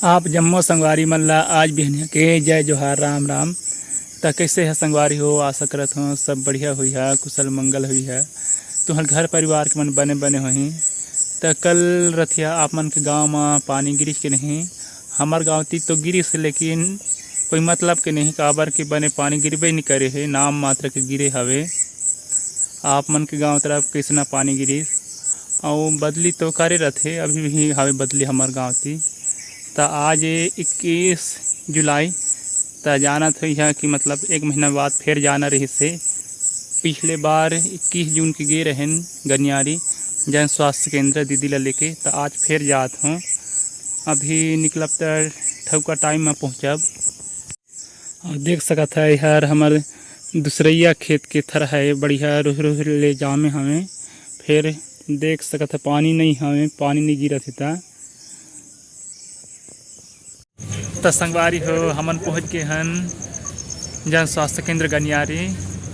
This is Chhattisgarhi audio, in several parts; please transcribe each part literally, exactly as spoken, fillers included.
आप जम्मो संगवारी मन ला आज बिहनिया के जय जोहार, राम राम। त कइसे ह संगवारी हो? आशा करत हों सब बढ़िया होई ह, कुशल मंगल होई ह। तुहर घर परिवार के मन बने बने होही। त कल रथिया आप मन के गांव म पानी गिरिस के नहीं? हमर गांव ती तो गिरिस, लेकिन कोई मतलब के नहीं, काबर के बने पानी गिरबे नहीं करे हे, नाम मात्र के गिरे हवे। आप मन के गांव तरफ कइसना पानी गिरिस? अउ बदली तो करे रथे, अभी भी हवे बदली हमर गांव ती। त आज ए इक्कीस जुलाई, त जानत होइहा कि मतलब एक महीना बाद फेर जाना रहिस हे। पिछले बार इक्कीस जून के गे रहेन गनियारी जन स्वास्थ्य केंद्र दीदी ला लेके, त आज फेर जात हों। अभी निकलब त ठउका टाइम म पहुँचब। अउ देख सकत ह, एहर हमर दूसरइया खेत के थरहा ए, बढ़िया रुह रुह ले जामे हवे। फेर देख सकत ह, पानी नइ हवे, पानी नइ गिरत हे त। त संगवारी हो, हमन पहुंच गे हन जन स्वास्थ्य केंद्र गनियारी,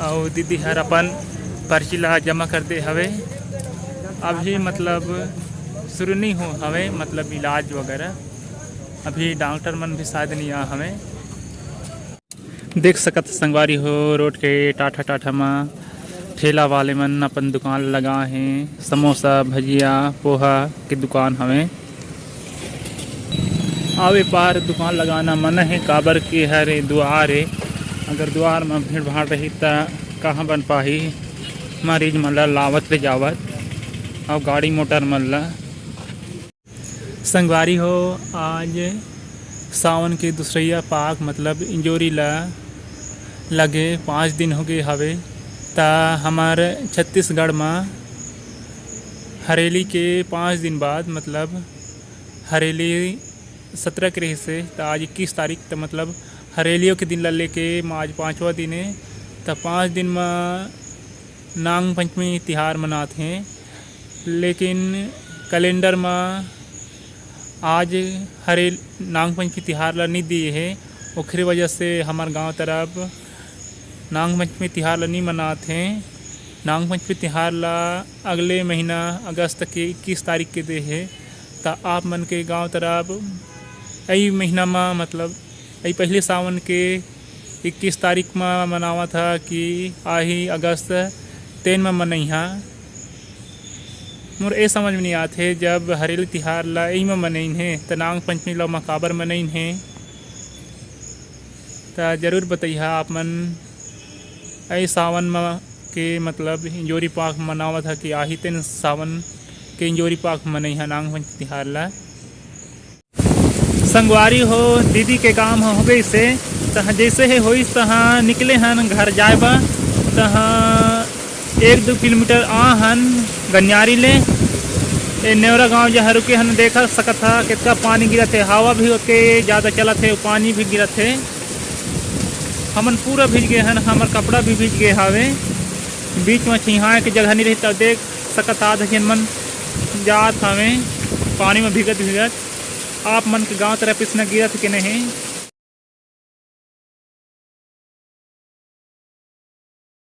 अउ दीदी हर अपन पर्ची ला जमा कर दे हवे। अभी मतलब शुरू नहीं हो हवे, मतलब इलाज वगैरह, अभी डॉक्टर मन भी शायद नहीं आ हवे। देख सकत संगवारी हो, रोड के टाठा टाठा म ठेला वाले मन अपन दुकान लगा हे। समोसा, भजिया, पोहा के दुकान हवे। आवे पार दुकान लगाना मन हे, काबर के हर ए दुआर ए। अगर दुआर म भीड़ भाड़ रही त कहाँ बन पाही मरीज मन ला लावत ले जावत, अउ गाड़ी मोटर मन ला। संगवारी हो, आज सावन के दूसरइया पाख मतलब इंजोरी ला लगे पाँच दिन हो गे हवे। त हमर छत्तीसगढ़ म हरेली के पाँच दिन बाद मतलब हरेली सत्रह के रहिस हे, त आज इक्कीस तारीख, त मतलब हरेलियों के दिन ला लेके म आज पाँचवा दिन हे। त पाँच दिन म नांग पंचमी तिहार मनात हे, लेकिन कैलेंडर म आज हरे नांग पंचमी तिहार ला नइ दिए हे, ओखरे वजह से हमर गांव तरफ नांग पंचमी तिहार ला नइ मनात हे। नांग पंचमी तिहार ला अगले महीना अगस्त के इक्कीस तारीख के दे हे, त आप मन के गांव तरफ एही महीना म, मतलब एही पहली सावन के इक्कीस तारीख म मनावत ह कि आही अगस्त, तेन म मनइहा। मोर ए समझ में नइ आत हे, जब हरेली तिहार ला एही म मनइन हे, त नांग पंचमी ला ओमा काबर मनइन हे? त जरूर बतइहा आप मन। एही सावन म के मतलब इंजोरी पाख मनावत ह कि आही तेन सावन के इंजोरी पाख मनइहा नांग पंचमी तिहार ला। संगवारी हो, दीदी के काम ह हो गइस हे, तहाँ जइसे हे होइस, तहाँ निकले हन घर जाए बर। तहाँ एक दू किलोमीटर आ हन गनियारी ले। ए नेवरा गांव जहाँ रुके हन, देख सकत ह, केतका पानी गिरत हे, हवा भी ओतके जादा चलत हे, पानी भी गिरत हे। हमन पूरा भीज गे हन, हमर कपड़ा भी भीज गे हावे। बीच म छिंहाए के जगह नइ रही, त देख सकत ह, आधा झन मन जात हावे पानी म भीगत भीगत। आप मन के गांव तरफ इसना गिरत के नहीं?